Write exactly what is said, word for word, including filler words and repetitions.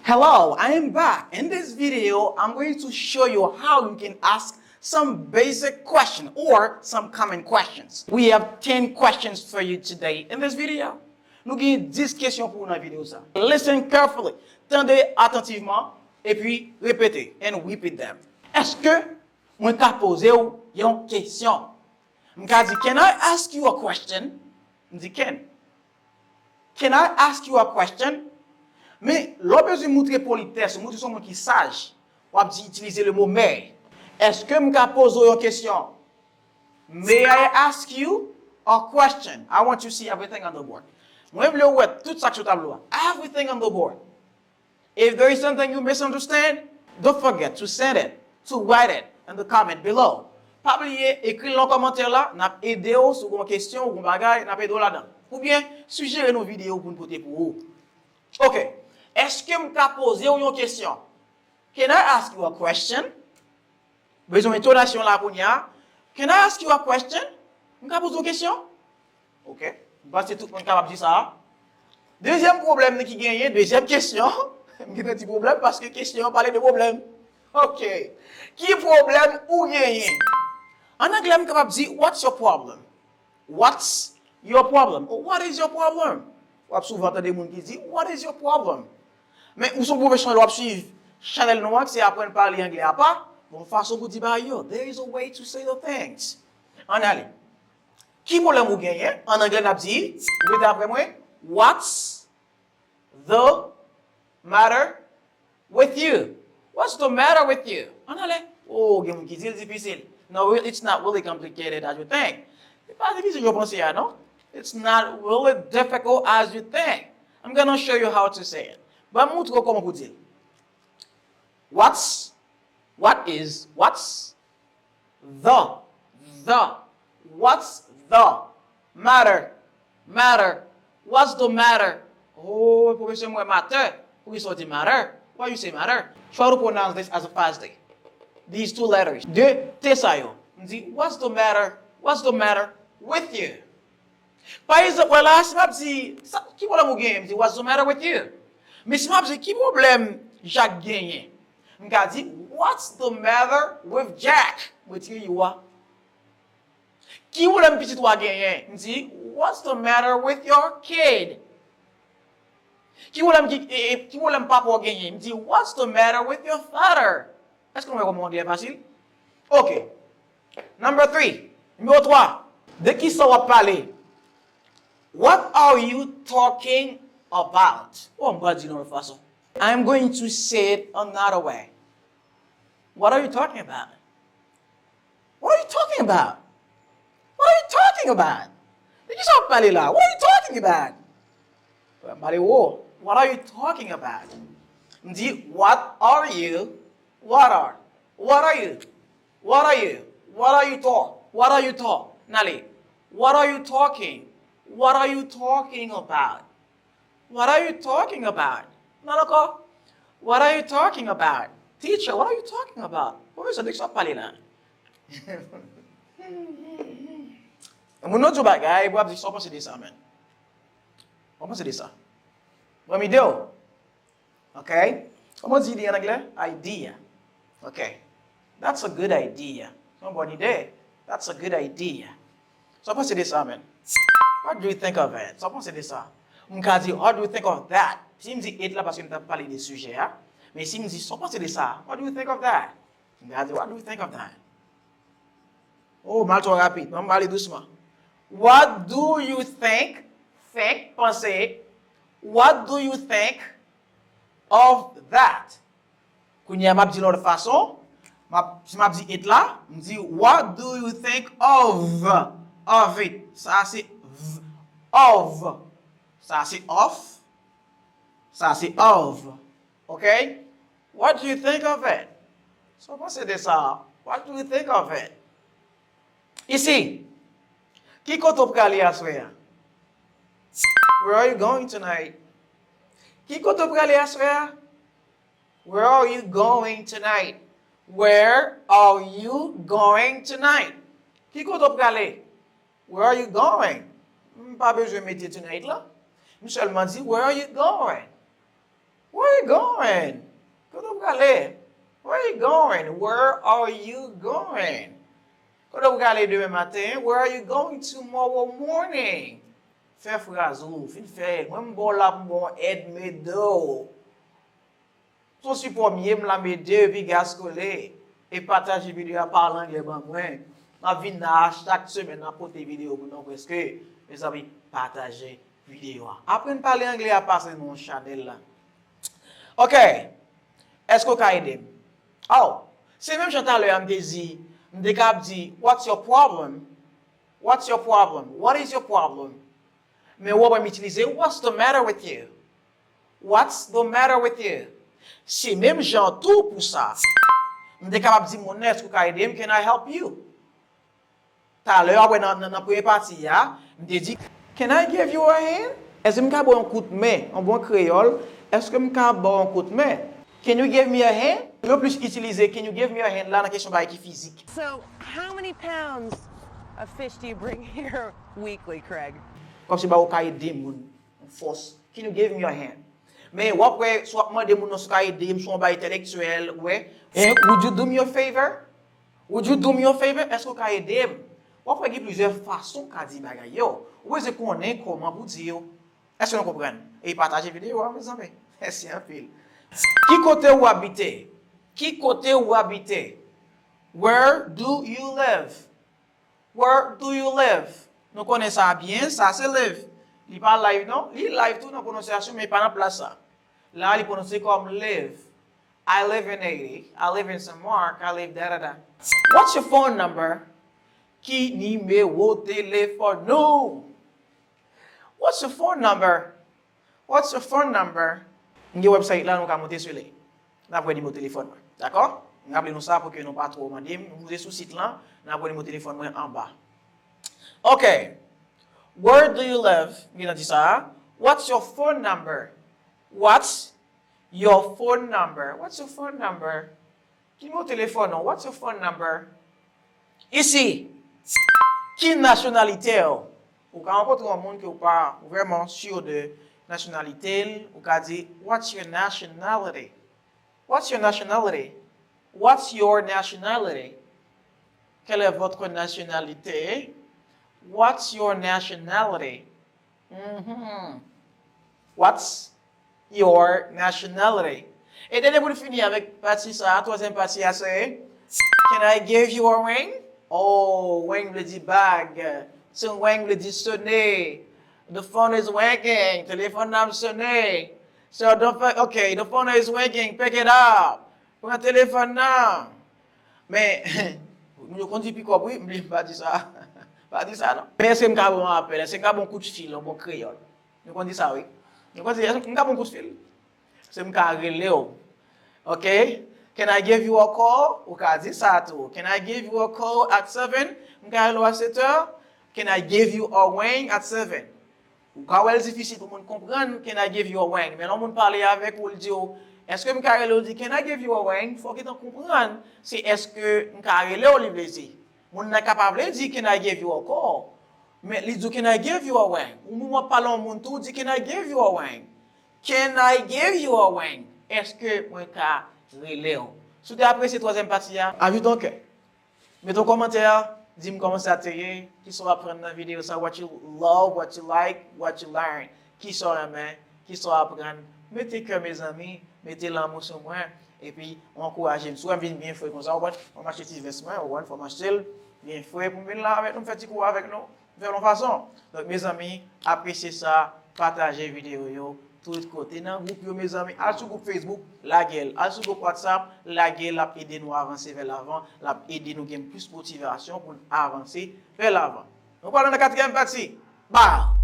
Hello, I am back. In this video, I'm going to show you how you can ask some basic question or some common questions. We have ten questions for you today in this video. Nou gen dis kesyon pou ou nan videyo sa. Listen carefully. Tande atantivman, epi repete, and repeat them. Èske mwen ka poze w yon kesyon? M ka di, "Can I ask you a question?" M di, "Can." "Can I ask you a question?" Men, lè w bezwen montre politès, ou montre se yon moun ki saj, w ap di, itilize le mo may. "Èske m ka poze w yon kesyon?" "May I ask you a question?" I want to see everything on the board. Mwen vle w wè tout sa k sou tablo a. Everything on the board. If there is something you misunderstand, don't forget to send it, to write it in the comment below. Pa bliye, ekri l nan kòmantè la, n ap ede w si w gen yon kesyon, ou gen yon bagay, n ap ede w ladan. Oubyen, sijere nou videyo pou n pote pou ou. Ok. Èske m ka poze w yon kesyon? Can I ask you a question? Bezwen entonasyon la kounye a. Can I ask you a question? M ka poze w kesyon? Ok. M panse tout moun kapab di sa. Dezyèm pwoblèm ki genyen, dezyèm kesyon. M gentan di pwoblèm paske kesyon an pale de pwoblèm. Ok. Ki pwoblèm ou genyen? An anglè, m kapab di, "What's your problem?" What's your problem? Or what is your problem? W ap souvan tande moun ki di, "What is your problem?" Men ou se yon pwofesyonèl, w ap swiv chanèl nou an, ki se aprann pale anglè apa. Bon, fason pou di bagay yo. There is a way to say the things. Ann ale. Ki pwoblèm ou genyen? An anglè, n ap di, repete apre mwen, "What's the matter with you?" What's the matter with you? Ann ale. Oh, gen moun ki di l difisil. No, re- it's not really complicated as you think. Se pa difisil jan w panse a, non. It's not really difficult as you think. I'm gonna show you how to say it. Ban m montre w kòman pou di l. What's, what is, what's the, the, what's the matter, matter, what's the matter? Oh, pwofesè, mwen matter. Poukisa w di matter? Why you say matter? Try to pronounce this as a fast day. These two letters. De T sa yo. M di, "What's the matter? What's the matter with you?" Pa egzanp, wè la, si m ap di, sa, "Ki pwoblèm ou genyen?" M di, "What's the matter with you?" Men si m ap di, "Ki pwoblèm Jack genyen?" M ka di, "What's the matter with Jack?" Mwen retire you a. "Ki pwoblèm pitit ou a genyen?" M di, "What's the matter with your kid?" Ki pwoblèm ki, e, e, ki pwoblèm papa w genyen? M di, "What's the matter with your father?" Èske nou wè kòman anglè fasil? Ok. Number three. Nimewo twa. De ki sa w ap pale? What are you talking about? Oh, m pral di l yon lòt fason. I'm going to say it another way. What are you talking about? What are you talking about? What are you talking about? De ki sa w ap pale la? What are you talking about? Pale wo. What are you talking about? M di, what are you? What are? What are you? What are you? What are you talk? What are you talk? N ale. What are you talking? What are you talking about? What are you talking about? Nan ankò. What are you talking about? Teacher, what are you talking about? Pwofesè, de ki sa w ap pale la? Moun nan di w bagay, w ap di, sa w panse de sa, man? Sa w panse de sa? Ban m ide w. Ok? Kòman di ide an anglè? Idea. Ok. That's a good idea. Se yon bòn ide. That's a good idea. Sa w panse de sa, man? What do you think of it? Sa w panse de sa? M ka di, what do you think of that? Si m di it la, paske m t ap pale de sijè a. Men si m di, sa w panse de sa? What do you think of that? M ka di, what do you think of that? Oh, m al twò rapid. Ban m pale dousman. What do you think? Think, panse. What do you think of that? Kounye a, m ap di l yon lòt fason. M ap, si m ap di it la, m di, what do you think of, of it? Sa se v, of. Sa se of. Sa se of. Ok? What do you think of it? Sa w panse de sa? What do you think of it? Isi, ki kote w prale aswè a? Where are you going tonight? Ki kote w prale aswè a? Where are you going tonight? Where are you going tonight? Ki kote w prale? Where are you going? M pa bezwen mete tonight la. M sèlman di, where are you going? Where you going? Kote w prale? Where you going? Where are you going? Kote w prale demen maten? Where are you going tomorrow morning? Fè fraz ou, fin fè l. Mwen m ba w la pou m ba w èd, m ede w. Se yon sipò m ye, m la m ede w epi gaskole. E pataje videyo a, pale anglè ban mwen. M ap vin la chak semèn, m ap pote videyo pou nou prèske. Mezanmi, pataje videyo a. Aprann pale anglè a pase nan chanèl la. Ok. Èske w ka ede m? Oh, se menm jan talè a m te di, m te ka ap di, what's your problem? What's your problem? What is your problem? Men w ap wè m itilize, what's the matter with you? What's the matter with you? Se menm jan tou pou sa. M te kapab di moun nan, èske w ka ede m? Can I help you? Talè, w ap wè nan, nan, nan premye pati a, m te di, can I give you a hand? Èske m ka ba w yon kout men? An bon kreyòl, èske m ka ba w yon kout men? Can you give me a hand? Yo plis itilize can you give me a hand la nan kesyon bagay ki fizik. So, how many pounds of fish do you bring here weekly, Craig? Kòmsi ba ou ka ede moun, yon fòs. Can you give me a hand? Men w ap wè, si w ap mande moun nan si w ka ede m, si w yon bagay entèlektyèl, ou wè. And would you do me a favor? Would you do me a favor? Èske w ka ede m? W ap wè gen plizyè fason w ka di bagay yo. Ou bezwen konnen kòman pou di yo. Èske nou konprann? E pataje videyo a, mezanmi. Mèsi anpil. Ki kote ou abite? Ki kote ou abite? Where do you live? Where do you live? Nou konnen sa byen, sa se live. Li pa live non, li live tou nan pwononsyasyon, men pa nan plas sa. La, li pwononse kòm live. I live in Haiti, I live in Saint Marc, I live da da da. What's your phone number? Ki nimewo telefòn ou? What's your phone number? What's your phone number? M gen website la, nou ka monte sou li. N ap wè nimewo telefòn mwen. Dakò? M raple nou sa pou ke nou pa twò mande m. Nou moute sou sit lan, n ap wè nimewo telefòn mwen anba. Ok. Where do you live? M gentan di sa. What's your phone number? What's your phone number? What's your phone number? Ki nimewo telefòn ou? What's your phone number? Isi, ki nasyonalite w? Ou ka rankontre yon moun ke w pa vrèman si de nasyonalite l, ou ka di, what's your nationality? What's your nationality? What's your nationality? Quelle est votre nationalité? What's your nationality? Mhm. What's your nationality? E dènye pou n fini avèk pati sa a, twazyèm pati a se, can I give you a ring? Oh, ring vle di bag. So ring vle di sone. The phone is ringing. Telefòn nan ap sone. So don't for, okay, the phone is ringing. Pick it up. Pran telefòn nan. Men, yo konn di pikòp wi, m bliye m pa di sa. Pa di sa non. Men èske m ka ba w yon apèl? Èske m ka ba w yon kout fil an bon kreyòl? Nou konn di sa wi. Nou konn di, èske m ka ba w yon kout fil? Èske m ka rele w? Ok? Can I give you a call? Ou ka di sa tou. Can I give you a call at seven? M ka rele w a sèt è? Can I give you a ring at seven? Ou ka wè l difisil pou moun konprann can I give you a ring, men lè yon moun pale avèk ou, l di w, èske m ka rele w? Di can I give you a ring? Fò w gentan konprann se èske m ka rele w li vle di. Moun nan ka pa vle di can I give you a call, men li di w can I give you a ring? Ou menm w ap pale yon moun tou, w di can I give you a ring? Can I give you a ring? Èske mwen ka rele w? Si w te apresye twazyèm pati a, ajoute yon kè. Mete yon kòmantè, di m kòman sa te ye, kisa w aprann nan videyo sa, what you love, what you like, what you learn. Kisa w renmen, kisa w aprann. Mete kè mezanmi, mete lanmou sou mwen, epi w ankouraje m. Si w wè m vin byen fre konsa, w konprann, fò m achte ti vès mwen, w konprann, fò m achte l byen fre pou m vin la avèk nou, m fè ti kou avèk nou, m fè l yon fason. Donk mezanmi, apresye sa, pataje videyo yo, tout kote nan gwoup yo mezanmi. Al sou gwoup Facebook, lage l. Al sou gwoup WhatsApp, lage l, l ap ede nou avanse vè lavan, l ap ede nou gen plis motivasyon pou n avanse vè lavan. Nou pral nan katriyèm pati. Ba!